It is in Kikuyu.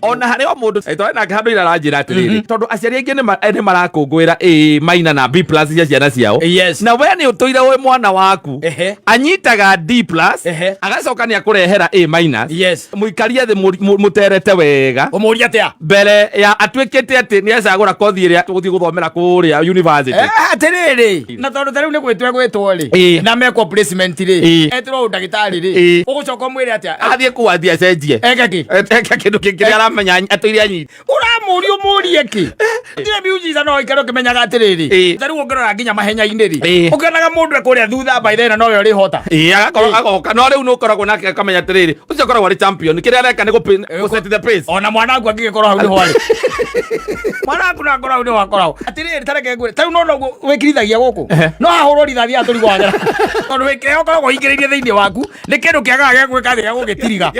Ona harĩ o mũndũ twarĩ nake handũ ira aranjĩra atĩrĩrĩ, tondũ aciari aingĩ nĩ marakũngũĩra A minus na B+ cia ciana ciao, na we nĩ ũtũire wĩ mwana waku anyitaga D+, agacoka nĩ akũrehera A minus. Mũikarie thĩ, mũterete wega. Ũmũrie atĩa? Mbere ya atuĩkĩte atĩ nĩ acagũra kothi ĩrĩa tũgũthiĩ gũthomera kũrĩa university. Atĩrĩrĩ, na tondũ ta rĩu nĩ gwĩtwo egwĩtwo rĩ, na mekwo placement rĩ, etĩrwo ũndagĩtarĩ rĩ, ũgũcoka ũmwĩre atĩa? Athiĩ kũu, athiĩ acenjie. Eke kĩ? Eke kĩndũ kĩngĩ kĩrĩa aramenya atũire anyita. Ũramũria ũmũrie kĩ? Ndirĩ miujiza, no ikare ũkĩmenyaga atĩrĩrĩ, ta rĩu ũngĩrora nginya mahenya-inĩ rĩ, ũkĩonaga mũndũ ekũrĩa thutha by then nowe ũrĩhota. Ĩĩ, agakorwo agoka, no rĩu nĩ ũkoragwo nake akamenya atĩrĩrĩ, ũcio akoragwo arĩ champion, kĩrĩa areka nĩ gũ set the pace. Ona mwana waku angĩgĩkorwo hau nĩho arĩ, mwana waku no akorwo hau nĩho akoragwo. Atĩrĩrĩ, tareke ngwĩre, tarĩu no noguo wĩkirithagia gũkũ, no hahũrwo rithathi haha tũrigwo wagera, tondũ kĩrĩa ũkoragwo ũingĩrĩirie thĩinĩ waku nĩ kĩndũ kĩagaga gĩa gwĩka atĩ, gĩa gũgĩtiriga.